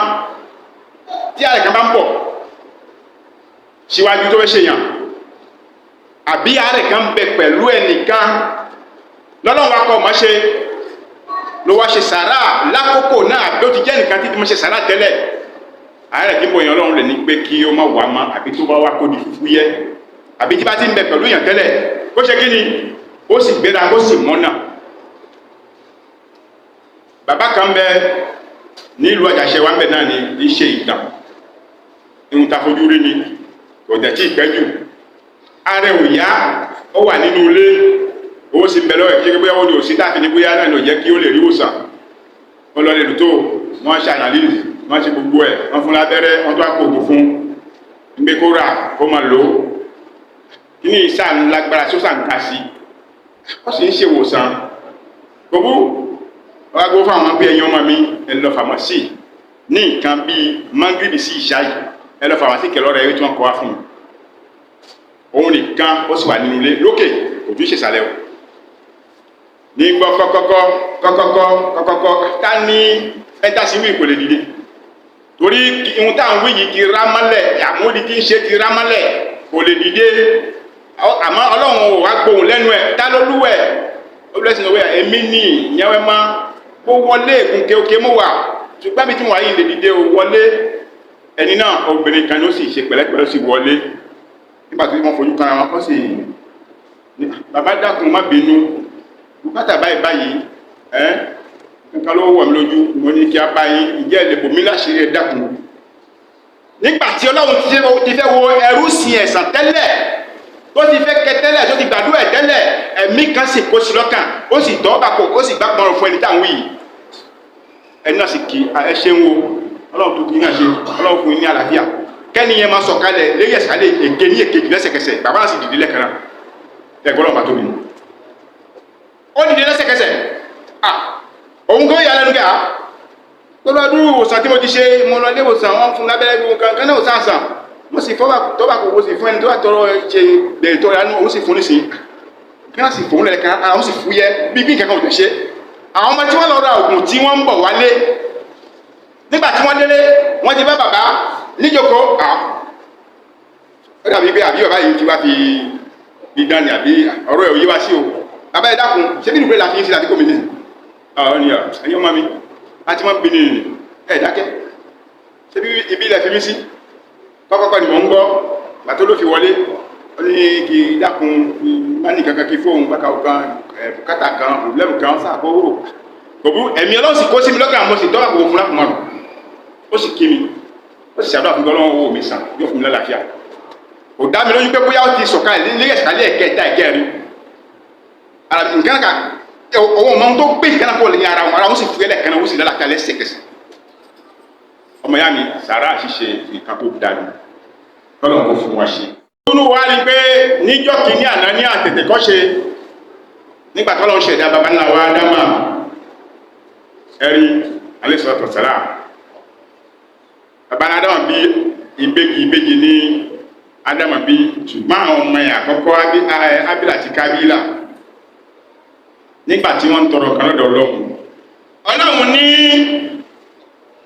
tí àárẹ̀ kan bá ń bọ̀ síwájú tó fẹ́ ṣèyàn, àbí àárẹ̀ kan bẹ pẹ̀lú ẹnìkan lọ́lọ́run wa kọ́ ọ̀mọ́ ṣe ló wá ṣe sàrà lákòókò náà, àbí ó ti jẹ́ nìkan títí mo ṣe sàrà tẹ́lẹ̀, àárẹ̀ tí mo yàn Ọlọ́run lè ní pé kí ó má wà má, àbí tó bá wá kó di fúfú yẹ, àbí tí bá ti ń bẹ pẹ̀lú yàn tẹ́lẹ̀ kó ṣe kí ni, ó sì gbéra kó sì mọ́nà. Bàbá kan bẹ nílùú Àjàṣe wa ń bẹ náà ni kì í ṣe ìtàn, ihun ta fojú rí ni, kò dẹ̀ tí ì pẹ́ jù. Ààrẹ ò yá, ó wà nínú ilé, owó sì ń bẹ lọ́wọ́ ẹ̀, kí bóyá ó ní òsì táàfin ní bóyá náà ló jẹ́ kí ó lè rí ìwòsàn. Wọ́n lọ lè lò tó wọ́n ṣe analyse, wọ́n ṣe gbogbo ẹ̀, wọ́n fún lábẹ́rẹ́, wọ́n tó àpò ògùn fún un gbé kó rà kó máa lò ó. Kí ní ìsà ńlágbára tí ó sàn ká sí, ó sì ń ṣe ìwòsàn gbogbo. Wọ́n á gbó fún àwọn pé ẹ̀yin ọmọ mi, ẹ lọ fàmọ́sì ní nǹkan bíi mangribi sí ìṣáyìí, ẹ lọ fàmọ́sì kẹlọ́ rẹ̀ tí wọ́n kọ́ wá fún mi. Òun nìkan ó sì wà nínú ilé lókè, kò tún ṣèṣàlẹ̀ o. Ní gbọ́ kọ́kọ́kọ́ kọ́kọ́kọ́ kọ́kọ́kọ́, ta ní ẹ̀ta sí wí kò lè dìde, torí ihun tá à ń wí yìí ti rámọ́lẹ̀, àmúdi tí ń ṣe ti rámọ́lẹ̀, kò lè dìde. Àmọ́ Ọlọ́run ò wá gbóhùn lẹ́nu ẹ̀, ta ló lúwẹ̀ olùlẹ́sìn lọ́wọ́ ẹ̀, èmi ní ìyẹn ẹ má kó wọlé ègùn kéwké mú wà, ṣùgbọ́n mi tí mo wà yìí lè dìde o wọlé. Ẹni náà obìnrin kan ló sì ṣe pẹ̀lẹ́pẹ̀lẹ́, ó sì wọlé. Nígbà tí wọ́n fojú kan wọn, ó sì ní, bàbá dákun má bínú, bùkátà báyìí báyìí ẹ́ nǹkan ló wọ̀ mí lójú, mo ní kí a bá yín, ìjẹ́ ẹ lè bò mí láṣìírí, ẹ dákun. Nígbà tí Ọlọ́run ti fẹ́ wo ẹrú sin ẹ̀sán tẹ́lẹ̀, tó ti fẹ́ kẹ tẹ́lẹ̀, tó ti gbàdúrà ẹ̀ tẹ́lẹ̀, ẹ̀mí kan sì kó sí lọ́kàn, ó sì tọ́ bá kó, ó sì gbà pọnrọ̀ fún ẹni táwọn yìí. Ẹni náà sì kí ẹ ṣeun o, Ọlọ́run tó kí náà ṣe, Ọlọ́run fún yín ní àlàáfíà. Kẹ́ni yẹn máa sọ̀kalẹ̀ lẹ́yìn ẹ̀sàlẹ̀ èké ní èkejì lẹ́sẹ̀kẹsẹ̀, bàbá náà sì dìde lẹ́ẹ̀kan náà. Ẹ̀gbọ́n náà bá tóbi, ó dìde lẹ́sẹ̀kẹsẹ̀. Ah, òun kò yà lẹ́nu kẹ́ à pẹ̀lú adúrú ìwòsàn tí mo ti ṣe, mo lọ ilé ìwòsàn, wọn fún lábẹ́rẹ́ gbogbo nǹkan kan náà ò sàǹsàn, mo sì fọ́ tọ́ba kò, mo sì fún ẹni tó bá tọrọ ṣe bẹ̀rẹ̀ tọrọ ẹnu, òun sì fún nísìnyí kí wọ́n sì fòun lẹ́ẹ̀kan, àwọn sì fúyẹ́ bí bí nǹkan kan ò tẹ̀ ṣe. Àwọn ọmọ tí wọ́n lọ ra oògùn tí wọ́n ń bọ̀ wálé, nígbà tí wọ́n délé, wọ́n ti bá bàbá níjókòó. À ó dàbí pé àbí bàbá yìí ti wá fi dídán ni, àbí ọ̀rọ̀ ẹ̀ ò yé wá sí o. Bàbá ẹ dákun, ṣé bí nìgbẹ́ la fi ń ṣe àbí kò mí nìyí? Àwọn ni ẹ̀yin ọmọ mi àti wọn bí ní ẹ̀ dákẹ́, ṣé bí ibi ilẹ̀ fi mí sí kọ́kọ́kọ́ ni mò ń gbọ́. Gbàtó ló fi wọlé, ó ní kí dákun má ní kankan kí fóun bákà kan ẹ̀ bùkátà kan pòblẹ́mù kan sàkówó kò bú. Ẹ̀mí Ọlọ́run sì kó sí mi lọ́kàn, mo sì tọ́ka kò fún lákùnmọ́ rẹ̀, ó sì kí mi, ó sì ṣàdúrà fún mi, Ọlọ́run owó mi sàn, yóò fún mi lálàáfíà. Kò dá mi lójú pé bóyá ó ti sọ̀kalẹ̀ lé ẹ̀sàlẹ̀ ẹ̀kẹta ẹ̀kẹrin ara nǹkan kan, owó ọmọ tó gbé nǹkan kó lè ní ara wọn, ara wọn sì fúyẹ́ lẹ́ẹ̀kan náà, ó sì lálàáfíà lẹ́sẹ̀kẹsẹ̀. Ọmọ ya mi, sàrà ṣíṣe nǹkan tó dáa ni, kọ́lọ̀ kó fún wa ṣe. Nínú wa rí pé níjọ́ kìíní àná ní àtètè kọ́ ṣe, nígbà tọ́lọ́ ń ṣẹ̀dá baba ńlá wa Ádámà, ẹ̀rí alayhi salatu wassalam, baba ńlá Ádámà bí ìbejì, ìbejì ní Ádámà bí, ṣùgbọ́n àwọn ọmọ ẹ̀ àkọ́kọ́ Ábílà àti Kábílà, nígbà tí wọ́n ń tọrọ kan lọ́dọ̀ Ọlọ́run, Ọlọ́run ní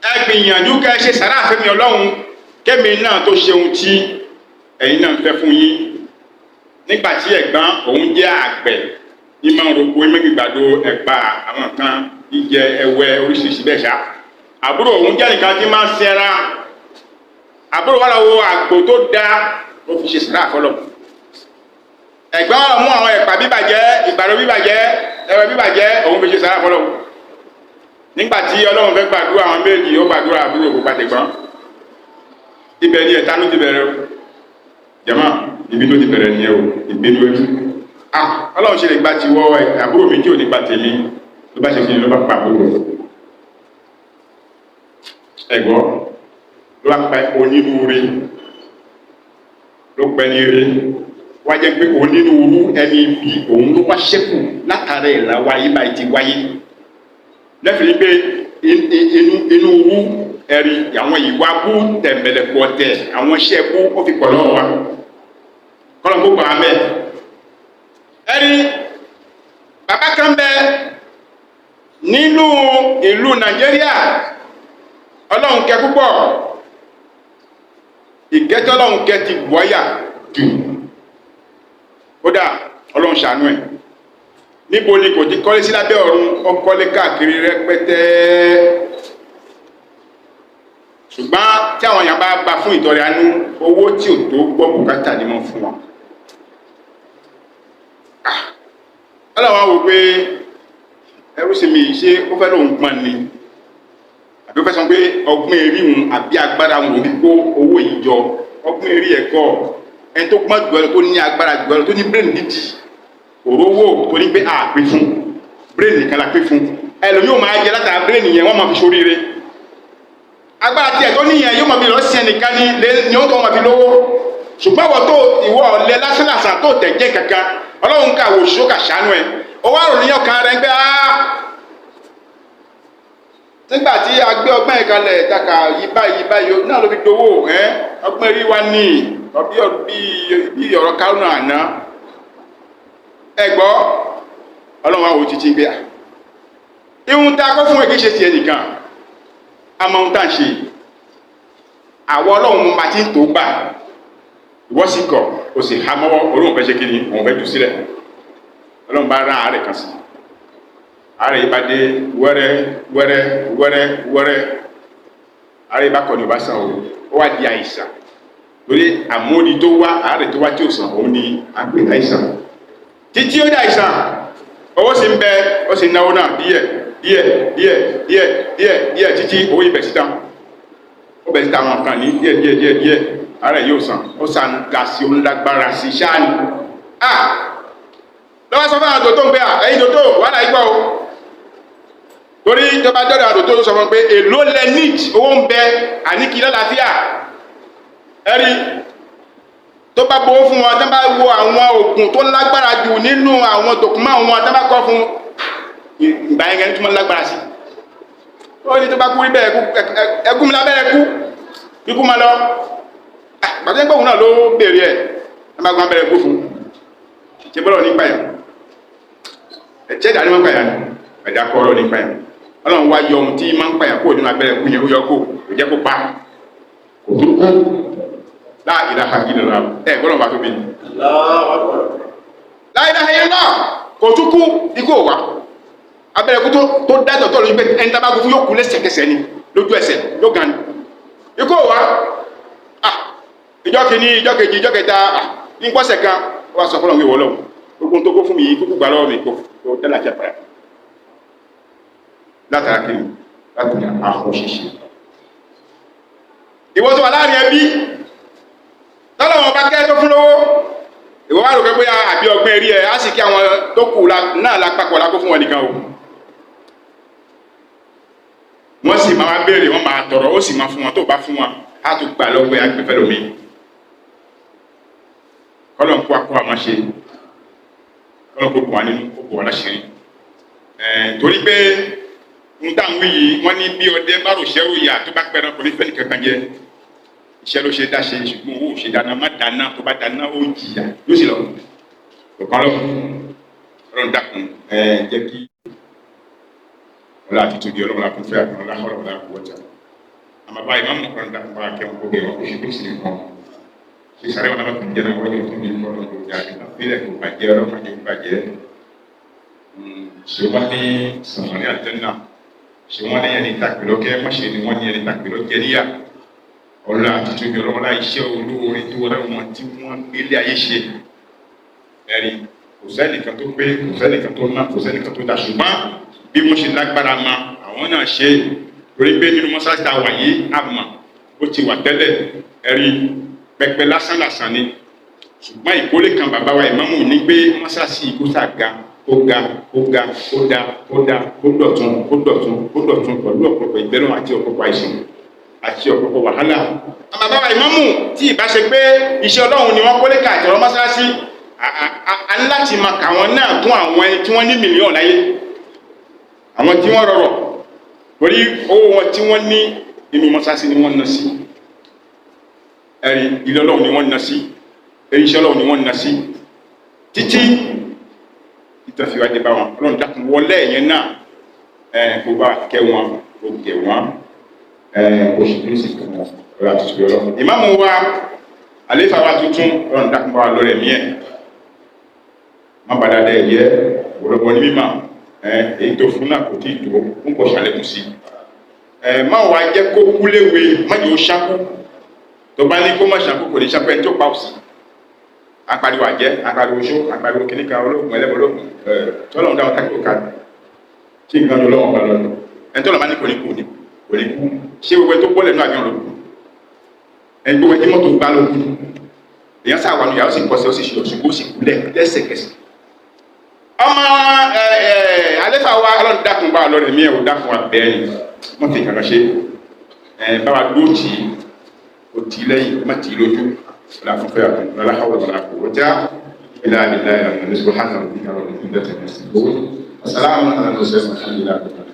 ẹ gbìyànjú kẹ́ ẹ ṣe sàrà fẹ́mi Ọlọ́run, kẹ́mi náà tó ṣe ohun tí ẹ̀yin náà ń fẹ́ fún yín. Nígbà tí ẹ̀gbọ́n òun jẹ́ àgbẹ̀, ìmọ̀ roko, ìmọ̀ gbìgbàdo, ẹ̀pà, àwọn kan jíjẹ ẹwẹ́ oríṣiríṣi bẹ́ẹ̀ ṣá. Àbúrò òun jẹ́ nìkan tí máa ń sẹ́ra. Àbúrò wà lọ́wọ́ àgbò tó dáa, ó fi ṣe sàrà fọlọ́. Ẹ̀gbọ́n wà mú àwọn ẹ̀pà bíbàjẹ́, ìgbàdo bíbàjẹ́, ẹwẹ́ bíbàjẹ́, òun fi ṣe sàrà fọlọ́. Nígbà tí Ọlọ́run fẹ́ gbàdúrà àwọn méjì, ó gbàdúrà àbúrò, kò pàtẹ́gbọ́n. Ibẹ̀ ni ẹ̀tanú ti bẹ̀rẹ̀ o. Jàmá, ibi tó ti bẹ̀rẹ̀ nìyẹn o, ìbínú ẹ̀jú. Ah, Ọlọ́run ṣe lè gba tiwọ́ àbúrò mi tí ò ní gba tèmi? Ló bá ṣe kí ni, ló bá pa àbúrò. Ẹ̀gbọ́n ló bá pa onínúure, ló pẹ́ ní ire, wá jẹ́ pé onínúurú ẹni ibi òun ló wá ṣẹ́kù látara ẹ̀ la wáyé báyìí ti wáyé. Lẹ́fìrí pé Inú wú ẹ̀rí àwọn ìwà bú tẹ̀m̀bẹ̀lẹ̀kù ọ̀tẹ̀, àwọn iṣẹ́ bú ó fi pọ̀ lọ́wọ́ wa. Kọ́lọ̀ kó gbà á mẹ́. Ẹ̀rí bàbá kan bẹ nínú ìlú Nàìjíríà, Ọlọ́run kẹ́ púpọ̀, ìkẹ́tọ́ Ọlọ́run kẹ́ ti wọ́yà jù. Kódà Ọlọ́run ṣàánú ẹ̀. Níbo ni kò ti kọ́lé sí lábẹ́ ọ̀run? Ó kọ́lé káàkiri rẹpẹtẹ. Ṣùgbọ́n tí àwọn èèyàn bá gba fún ìtọrẹ àánú, owó tí ò tó gbọ́ bùkátà ni wọ́n fún wọn. Ọlọ́run á wò pé ẹrú sí mi, ṣé ó fẹ́ lóun gbọ́n ni, àbí ó fẹ́ sọ pé ọgbọ́n eré òun àbí agbára òun òbí kó owó yìí jọ? Ọgbọ́n eré ẹ̀kọ́, ẹni tó gbọ́n jù ẹ lọ, tó ní agbára jù ẹ lọ, tó ní brain dídì òrówó, tó ní pé a pè fún brain nìkan la pè fún. Ẹlòmíì ò máa jẹ látara brain yẹn, wọ́n máa fi ṣoríire. Agbára tiẹ̀ tó níyẹn yóò máa fi lọ sí ẹnìkan ní ní ó tó máa fi lówó. Ṣùgbọ́n àwọn tó ìwọ ọ̀lẹ lásánlàsàn tó tẹ̀ jẹ́ kankan, Ọlọ́run ká wò ṣó kà ṣàánú ẹ̀. Ó wá rò níyàn kan rẹ̀ ń pẹ́ áá nígbà tí a gbé ọgbọ́n ìkalẹ̀ taka yí báyìí báyìí náà ló fi dowó ẹ́. Ọgbọ́n rí wa ní bí ọ̀rọ̀ kárùnà àná ẹgbọ́. Ọlọ́run àwọn òtítí gbé à ihun tá a kọ́ fún ẹ kì í ṣe tiẹ̀ nìkan. A mọ ohun tá à ń ṣe, àwọn Ọlọ́run máa ti ń tó gbà. Ìwọ sì kọ̀, o sì há mọ́wọ́, olóhùn fẹ́ ṣe kí ni, òun fẹ́ jù sílẹ̀. Ọlọ́run bá rán àárẹ̀ kan sí. Àárẹ̀ yìí bá dé wẹ́rẹ́ wẹ́rẹ́ wẹ́rẹ́ wẹ́rẹ́, àárẹ̀ yìí bá kọ̀ ní ò bá sàn o, ó wá di àìsàn. Torí àmódi tó wá, àárẹ̀ tó wá tí ò sàn, òun ni à ń pè ní àìsàn. Títí ó dé àìsàn, owó sì ń bẹ, ó sì ń náwó náà díẹ̀ díẹ̀ díẹ̀ díẹ̀ díẹ̀ díẹ̀, títí owó ibẹ̀ síta, ó bẹ̀ síta àwọn kan ní díẹ̀ díẹ̀ díẹ̀ díẹ̀. Àárẹ̀ yóò sàn, ó sàn ga sí, ó ń lágbára sí sáà ni. Ah, lọ́wọ́ sọ fún àwọn tòótọ́ ń pé à, ẹ̀yin tòótọ́ wàhálà yìí gbọ́ o. Torí tó bá dọ́dọ̀ àwọn tòótọ́, sọ fún pé èló lẹ need, owó ń bẹ, àníkí lálàáfíà. Ẹ̀rí tó bá gbowó fún wọn, tó bá wo àwọn oògùn tó lágbára jù nínú àwọn dòkúmọ̀ wọn, tó bá kọ́ fún ìgbà yẹn tó máa lágbára sí, ó ní tó bá kú rí bẹ́ẹ̀, ẹkú mi lábẹ́rẹ́ kú kíkú máa lọ. Gbàtẹ́ ń gbóhùn náà ló béèrè ẹ̀, ẹ máa gbọ́n abẹ́rẹ́ kú fún. Ṣe bọ́lọ̀ nípa yẹn, ẹ̀jẹ̀ ìdá ni wọ́n pààyàn, ẹ̀dá kọ́ ọ̀rọ̀ nípa yẹn. Ọlọ́run wá yọ ohun tí máa ń pààyàn kó nínú abẹ́rẹ́ kú yẹn, ó yọ kó kò jẹ́ kó pa, kò tó kú. La ilaha illallah. Ẹ̀ gbọ́dọ̀ bá tóbi. La ilaha illallah. Kò tún kú, ikú ò wá. Abẹ́rẹ́ kú tó dájọ́ tó lójú pé ẹni tá bá kú fún yóò kú lẹ́sẹ̀kẹsẹ̀ ni, lójú ẹsẹ̀ yóò gan ni. Ikú ò wá. Ah, ìjọ kìíní, ìjọ kejì, ìjọ kẹta, ah, ní pọ́sẹ̀ kan, ó wá sọ fọlọ́n wíwọ́ lọ́wọ́ gbogbo tó kó fún mi yìí, kúkú gbà lọ́wọ́ mi, kó dálà jẹ padà. Látara kí ni? Látara ahọ́n ṣíṣe. Ìwọ tó wà láàrin ẹbí tọ́lọ́wọ́n bá kẹ́ tó fún lówó, ìwọ wà rò pé bóyá àbí ọgbọ́n eré ẹ á sì kí àwọn tó kù náà lápapọ̀ la kó fún wọn nìkan o. Wọ́n sì máa wá béèrè, wọ́n máa tọrọ, ó sì máa fún wọn. Tó bá fún wọn, á tún gbà lọ́wọ́ ẹ̀, agbèfẹ́ lómi. Kọ́lọ̀ ń kó akọ́ àmọ́ ṣe, kọ́lọ̀ kó bọ̀ wá nínú, kó bọ̀ wá láṣìírí. Torí pé ń tá ń wí yìí, wọ́n ní bí ọdẹ bá rò ṣẹ́rù yà, tó bá pẹ́ran, kò ní fẹ́ nìkankan jẹ. Iṣẹ́ ló ṣe dáṣe, ṣùgbọ́n owó ò ṣe dáná. Má dáná, tó bá dáná, ó jìyà, yóò sì lọ kò kán lọ. Ọlọ́run dákun, jẹ́ kí ọlá àti tóbi Ọlọ́run la kún fẹ́ àkànlá láhọ́rọ̀ ọ̀la kú ọjà àmọ́ báyìí má mú. Ọlọ́run dákun, bá kẹ́wọn kó gẹ̀wọ́n kó ṣe kó sì lè kàn ṣe sáré wọn lábàtà jẹ́ náà wọ́n yóò tún ní ọlọ́run kò jà nígbà fílẹ̀ kò bàjẹ́. Ọlọ́run má jẹ́ kó bàjẹ́. Ṣé wọ́n ní sàmárì àjẹ́nà? Ṣé wọ́n ní ẹni tàpílọ́kẹ́? Má ṣe ni wọ́n ní ẹni tàpílọ́kẹ́ níyà. Ọlá àti tóbi Ọlọ́run láì iṣẹ́ olóore tó wọlé wọn tí wọ́n gbélé ayé ṣe. Ẹ̀rí kò sẹ́nìkan tó pé, kò sẹ́nìkan tó ná, kò sẹ́nìkan tó dá, ṣùgbọ́n bí wọ́n ṣe lágbára ma, àwọn náà ṣe. Torí pé nínú mọ́sáàsì tá a wà yìí, a mọ̀ ó ti wà tẹ́lẹ̀. Ẹ̀rí pẹpẹ lásán lásán ni, ṣùgbọ́n ìkólé kan bàbá wa ìmáàmù ní pé mọ́sáàsì kó sà ga, kó ga, kó ga, kó da, kó da, kó dọ̀tun, kó dọ̀tun, kó dọ̀tun, pẹ̀lú ọ̀pọ̀lọpọ̀ ìbẹ́rùn àti ọ̀pọ̀lọpọ̀ àìsàn àti ọ̀pọ̀lọpọ̀ wàhálà. Bàbá wa ìmáàmù, tí ìbá ṣe pé iṣẹ́ Ọlọ́run ni wọ́n kólé káàkiri ọ̀rọ̀ mọ́sálásí, a ní láti máa kà wọ́n náà kún àwọn ẹni tí wọ́n ní mílíọ̀nù láyé, àwọn tí wọ́n rọrọ̀. Torí owó wọn tí wọ́n ní inú mọ́sáàsì ni wọ́n ná sí, ẹ̀rí ilé Ọlọ́run ni wọ́n ná sí, ẹ̀rí iṣẹ́ Ọlọ́run ni wọ́n ná sí, títí ìtàfíwájú bá wọn. Ọlọ́run dákun wọlé ẹ̀yẹn náà, kó bá kẹ́ wọn, kó gẹ̀ wọ́n, kó sì kú sí fún wọn ọlọ́run àti ìṣòro Ọlọ́run. Ìmáàmù wa, àléfà wa tuntun, Ọlọ́run dákun bá wa lọ́rẹ̀ mí ẹ̀ má bàdá dẹ́ yẹ wọ́lọ́wọ́ ní mímà èyí tó fún náà kò tí ì tó ń kọ́ ṣàlékún sí ẹ. Má wàá jẹ́ kó kú léwe, má jẹ́ ó ṣákú. Tó bá ní kó má ṣákú, kò ní ṣákú. Ẹni tó pa òsì apariwo àjẹ́, apariwo oṣó, apariwo kìnnìkan, olóògùn ẹlẹ́bọ, olóògùn ẹ tọ́lọ́run dáhùn tákìlò ká tí nǹkan jọ lọ́wọ́ bá lọ ní ẹni tọ́lọ́ bá ní kò ní kú ní kò ní kú. Ṣé gbogbo ẹni tó bọ́lẹ̀ náà àjọ ló kú? Ẹni gbogbo ẹni mọ́tò gbá ló kú? Èèyàn sáà wà nù yàrá, ó sì kọsẹ̀, ó sì ṣe ọ̀ṣùgbó, ó sì kú lẹ́sẹ̀kẹsẹ̀. Ọmọ ẹ ẹ alẹ́fà wa, Ọlọ́run dákun bá lọ rẹ̀ mí ẹ̀ ò dákun wa bẹ́ẹ̀ ni wọ́n fi kankan ṣe ẹ bá wa dúró tì í, ó tì í lẹ́yìn, má tì í lójú. Wala fún fẹ́ àkùn wala hawla wala quwwata illa billahi al-aliyyil azim. Subhana rabbika rabbil izzati amma yasifun wa salamun ala al-mursalin walhamdulillahi rabbil alamin.